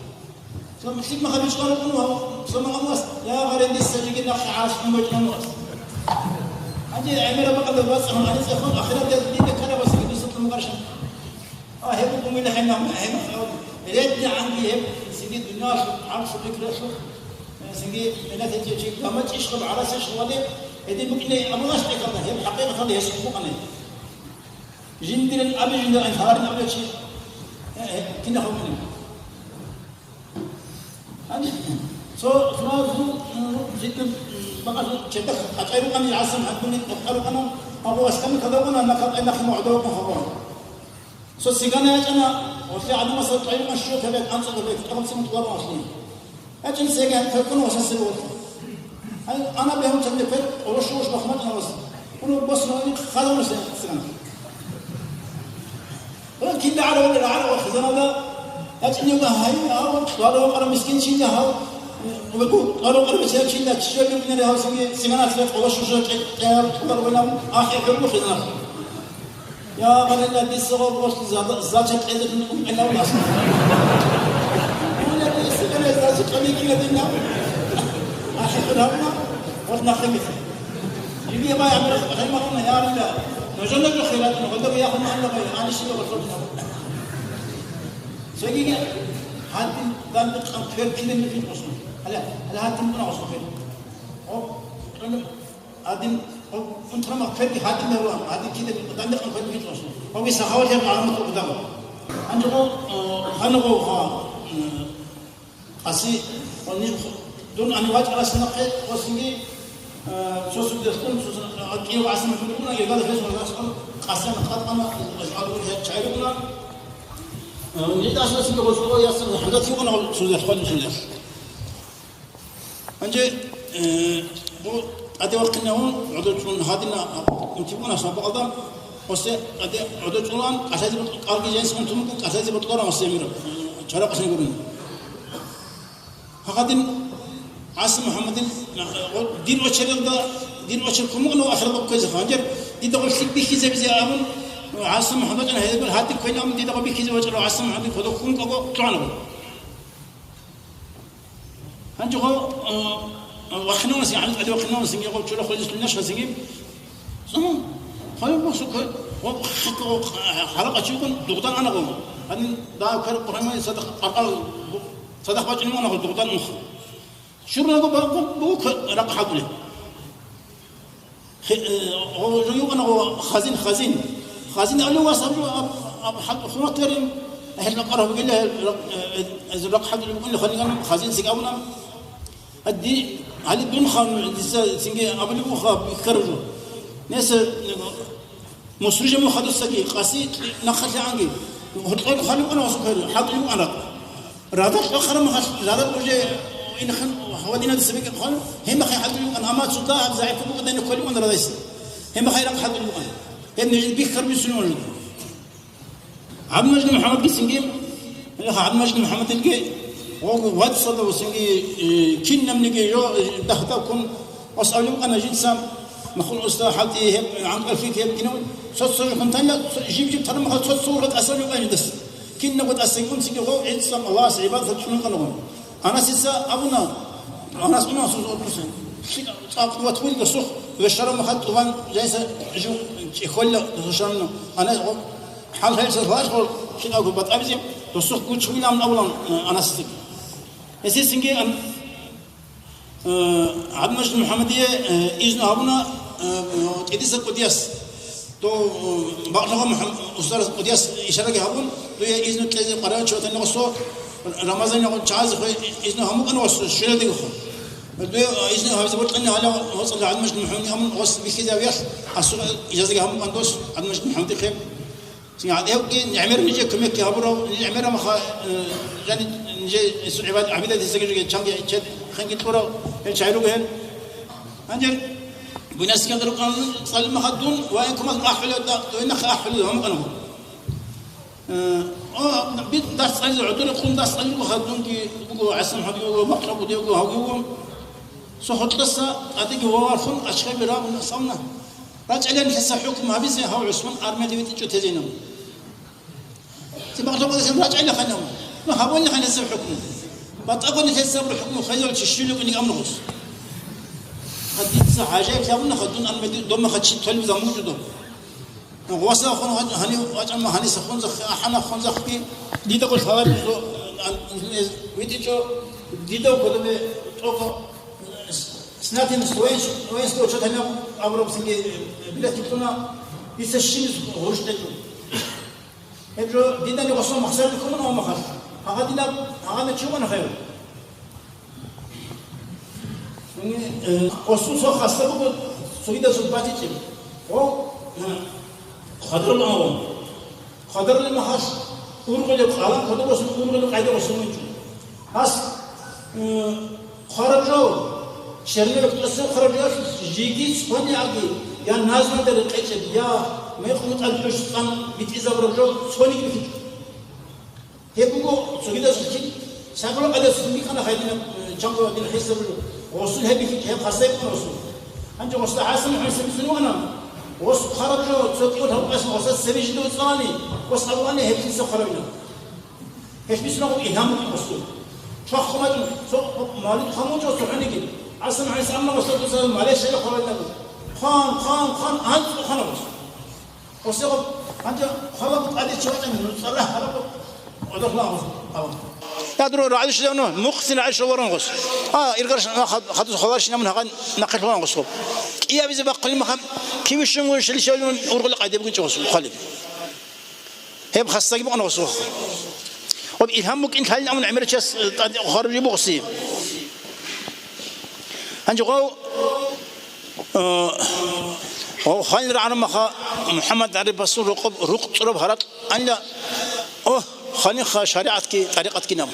Сам лъикӀ махабичӀ къарукъун ва сама амуас, я гъарендис сажиги нахъ гӀараш хӀумбачӀ амуас. Гьанже гӀемераб бакӀалда бацӀцӀагьун гьанисехун ахират дида ккарабасиги дуца тумукъаршан. А гьеб букӀун вилахӀе нахъ гьеб редни гӀанги гьеб сиги дуниялъул гӀарцу пикралъул, сиги минатичи гамачӀищ хъуб гӀарасищ хъубали, гьедин букӀине амулаш тӀехьалда, гьеб хӀакъикъаталда гьес букӀана. Жиндирин аби жиндир ан гьарин абичи, э, э, кинахъ вукӀине. Ани, цо, цо зу, м, жиддин, м, бакъасул чедах къачӀай рукъани гӀасан гьадуни къокъа рукъана, абу асками кадавуна, накал ай нахъ мугӀдавукъун хабар. Цо сигана ячӀана, гъолъи гӀадамасда тӀайбан щуго кабек анцӀго бек, тӀагъамцин тӀварун аслин. ЯчӀин сеги гьанкъ ккун ва сасиб вуго. Гьай, ана бегьун цадехъе, къоло щугъуш бахмачӀна ва с-, уну босмани хадавун се-, сигана. Ва кинда гӀарав, гӀарав хизаналда, ячӀин юга гьай, ав, къварав къара мискин чинда гьав, ва гу, къварав къара мискин чинда, чича югнери гьав сиги, сигана цадехъ къоло щугъуш кье-, кье-, кье-, кье-, ахӀи хӀурму хизанал. Я, гъалила, дица гъоб гъорлъ зада-, зача кьезе дун гӀелавлъи. Гъалила, дица гъале зача кьезе ккела динна. АхӀи гьавна, гъорлъ нахъе гьезе. Жиги бай, амир, гъай магъуна, я, гъалила. Нужа, нужа хиратун, гъолда яхун гьанна гъай, ани шила гъорлъ. Сегиги, гьадин, данде къан квер килин михит гъосун. Гьала, гьала гьадин буна гъосун квер. О, гьала. Гьадин, унтарама кверги гьадин даруан, гьадин кида данде къан кверги гьечӀо. Ва ви сахават гьеб гӀаламат угдама. Анжего, э, ханего ха, э, аси, ва ниж, дун ани вачӀарасинахъе, осинги, э, цо суддеслъун, цо су-, а, кӀиев гӀасан хӀуруна, егада хес вагаскъун, къасан къатӀана, э, чайруна. Э, ниж дасасинги гъосо ясин хӀадат югъна цо дес, хвалин цо дес. Гьанже, э, бу тӀаде вахъинавун, гӀодор чӀун гьадина, унти бугӀуна сабукъалда, гъосде тӀаде гӀодор чӀулан, кӀалъазе бутӀ-, кӀалги жайс унтун буго, кӀалъазе бутӀлъарав гъосде мира, чара къасен гурин. Гьагъадин ГӀаси МухӀаммадил, э, дир очередалда, дир очеред кумукънав ахиралда кквезе гьанже, дида гъолъи бихьизабизе абун, ГӀаси МухӀаммад гьедигун гьадин кквейилан дида гъо бихьизе вачӀарав ГӀаси МухӀаммадил кодоб ккун кӀаго кьугӀанаб. Гьанже гъо, э, вахиналасин, гьанже тӀаде вахиналасин, гъо чула хвезес лунашасин. Заман, хвалил босо квер, гъо хъикъ, гъо хъаракъа чугун дугъдан ана гъо. Гьанин да квер къурхӀимай цадахъ къаркъал, цадахъ бачӀин ана гъо дугъдан унха. Чурнаго багъун буго квер ракъ хӀадулеб. Хе-, э, о, жо югана о, хазин, хазин. Хазин али вас абу, аб-, аб-, хал-, хурат верин. Эхел ракъ араб геле, ракъ, э, э, ракъ хадур бугун халиган хазин сигавна. Адди, али дун хан, диса синге абули уха биккаружу. Несе, э, Мусружа мухадусаги, къаси нахъа лъагӀанги, гьоркьор хвалив ана васухъе, хӀалтӀулев ана. Радал ахъарам хал, радал уже инхан гьавадинада сабиги хвалив, гьемахъе хӀалтӀулев ана, амма цута гьаб загӀипу букӀадайна хвалив ана радайс. Гьемахъе ракъ хӀалтӀулев ана. Гьеб нижин бихьар бисулев ана. ГӀабдулмажид МухӀаммадги цинги, гьеб ГӀабдулмажид МухӀаммадилги, гъого вацӀцӀадав цинги, э, кинабниги жо, э, дагьдаб ккун, Ас абулеб букӀана жинца, махул уста хӀалтӀи гьеб, гӀанкӀал фикр гьеб кинав, цо-цо жо хӀунтанила, цо-, жиб-жиб тараб махал цо-цо ургъа тӀаса жо букӀана жидас. Кинабго тӀаса гьунциги гъов гӀицӀцӀан Аллагьас гӀибадат гьаб чӀунун ккана гъов. Анасица абуна, Анас уна асул зо-, лъикӀ цӀакъ ват вури досухъ, вешараб махал тӀубан жайса жив чӀехьолла досушанна. Анас гъов хӀал гьелса лъалъ гъов лъикӀабго батӀабизе, досухъ гучвилан абулан, э, Анасица. Гьесие цинги ан-, э, ГӀабдулмажид МухӀаммадие, э, изну гьабуна, э, ТӀидеса кӀудияс. Дов, э, бакълъугъа МухӀам-, устарас кӀудияс ишараги гьабун, дуе изну кьезе къваригӀарав чи ватани гъосо, Рамазанилгъун чагӀазе хвей изну гьамукӀана гъосо, щвелалдегохъо. Дуе изну гьабизе бокьани гьала гъоцӀалда ГӀабдулмажид МухӀаммадие гьамун гъос бихьизавиялъ, асура ижазаги гьамукӀан дос ГӀабдулмажид МухӀаммадихъе. Цинги гӀадабги нигӀмер нижее кумекги гьабурав, нигӀмер амаха, э, жани нижее гӀибад-, гӀибадат гьесаги жуге чанги чед хенги кьурав, гьел чагӀи руго гьел. Гьанже буйнасги рукъан цӀалимаха дун ва инкумал ахӀулев да-, дойнахъе ахӀулев гьамукъана гьун. Э, о, би дарс цӀализе гӀодоре къун дарс цӀалируха дунги буго, ГӀасан хӀудги буго, Махъа буго, гьавги буго. Цо хутӀлъаса тӀадеги вавархун ачхъаби рагъуна савна. РачӀалин гьесда хӀукму гьабизе гьав ГӀусман армиялде витӀичӀо тезейилан. Цебе гьалъухъ гьесда рачӀайилан ханав. Ну, гьабулин хан гьесда хӀукму. БатӀа гъони гьесда хӀукму хайзал чи щвелев вукӀиниги амру гъос. Ха дица гӀажаиблъи гьабуна ха дун армиялде домаха чи толеб заман гьечӀо доб. Гъосда хун гьани вачӀама гьаниса хунзахъи, ахӀана хунзахъи, дида гъолъ гьалаб жо, ан-, витӀичӀо, дида кодобе тӀокъ, снятие с военс-, воинского учёта абураб цинги билет кьуна, дица щиб гъурущ тӀекӀун. Гьеб жо дидани гъосул махсар бихьун амахалъ. Гьагъа динаб, гьагъана чи вана хайр. Э, осун цо хасса буго цогидазул батичӀеб. О, э, хвадарул аван. Хвадарулеб махалъ ургъулеб къалан кодобосун ургъулеб къайда босун вичӀо. Гьас, э, хвараб жо, чернилаб тӀаса хвараб жо, жиги цониги, я назмада рекъечӀеб, я мекъумутӀал хӀуш цӀан битӀизабураб жо цониги бихьичӀо. Гьеб буго цогидаз кин сагӀула къадас бихьана гьадинаб, э, чанго гьадин хӀисаб буго. Гъосул гьеб бихьи-, гьеб хасай ккун гъосул. Гьанже гъосда ГӀасан МухӀаммад сабицун вана. Гъос хъараб жо цо кӀиго гьаб къасан гъосда цебе жидав цӀалани, гъос абуани гьеб жинца хъаравина. Гьеб бицунагъул илгьам букӀин гъосул. Чвахъ хъумачӀун, цо малид хъамучӀо цохӀониги. ГӀасан МухӀаммад амма гъосда дуца мале щайла хъаравина. Хъан, хъан, хъан, анцӀго хъана гъос. Осего, гьанже хвалаб тӀаде чи вачӀани, ну, цӀалахӀ гьараб, одохла гьабун. Я, дур рагӀалищ левну, мухъсин рагӀалищ лорун гъос. А, иргарш, а, хад-, хадус хваларщинамун гьагъан нахъе лъугьан гъос гъоб. КӀиабизе бахъулеб махам, кивищун гурищ лишавлин ургъули къайдеб гьечӀо гъос, хъалиб. Гьеб хасдаги букӀана гъос гъоб. Гъоб илгьам букӀин лъалин амун гӀемерачияс, э, тӀаде хвараб жиб гъоси. Гьанже гъов О, о, хвалил рагӀана маха МухӀаммад ГӀарибасул рукъ-, рукъ цӀураб гьаракь анила, о, хвалилха шаригӀатги тӀарикъатги наб.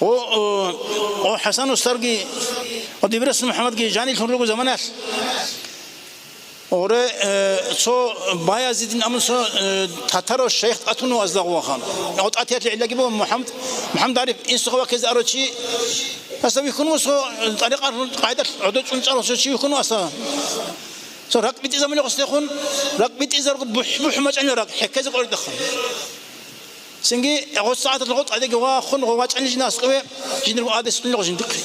О, о, о, ХӀасан устарги, о, Дибирас МухӀаммадги жанилъун руго заманалъ. Оре, э, цо Баязидин амун цо, э, татаро шайх тӀатун вазда гъувахан. О, тӀатиялъе гӀиллаги бо МухӀаммад, МухӀаммад ГӀариф инсухъа ваккизе арочи, Гьасда вихьун вусго, тӀарикъат къайдалъ гӀодов чӀунчӀарав цо чи вихьун васа. Цо ракӀ битӀизабуни гъосдехун, ракӀ битӀизарго бухӀ-, бухӀ мачӀанила ракӀ, хӀеккезе къоридахъан. Цинги гъос сагӀаталъ гъо тӀадеги вахун, гъо вачӀани жинда аскӀове, жиндирго адес тунила гъо жиндихъе.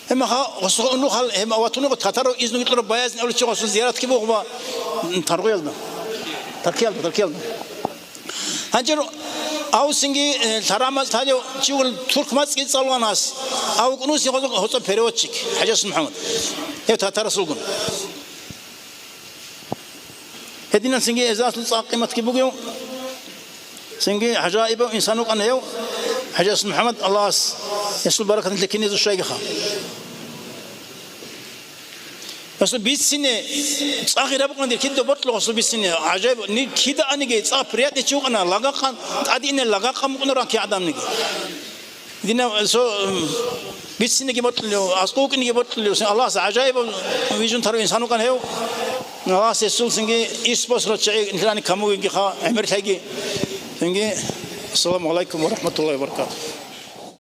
Гьемаха гъосго унухал, гьема ватуни гъо татарав изнуги кьураб Баязин авличи гъосул зияратги бугъуба, м, Таргъиялда. Таркиялда, Таркиялда. Гьанже авсинги, э, лъарамаз талев чи вугел турк мацӀги цӀалуан гьас. Ав вукӀун вуси гьоза-, гьоцӀа переводчик, ХӀажас МухӀаммад. Гьев татарас вугун. Гьединан цинги эзасул цӀакъ къиматги бугев, цинги гӀажаибав инсан вукӀана гьев, ХӀажас МухӀаммад, Аллагьас гьесул баракаталъе кинезе щвайгиха. Гьесул бицине цӀа гъира букӀана дир, кида боркьулев гьесул бицине. ГӀажаиб, ни кида аниги цӀа приятный чи вукӀана, лагъахъан, тӀадине лагъахъан букӀуна раки гӀадамниги. Дина, со, м, бицинеги боркьулев, аскӀов вукӀинеги боркьулев, син Аллагьас гӀажаибав вижун тарав инсан вукӀана гьев. Аллагьас гьесул цинги ирс босурал чагӀи нилъерани камугиги ха, гӀемерлъайги. Цинги, ассаламу гӀалайкум ва рахӀматуллагьи ва баракатугь.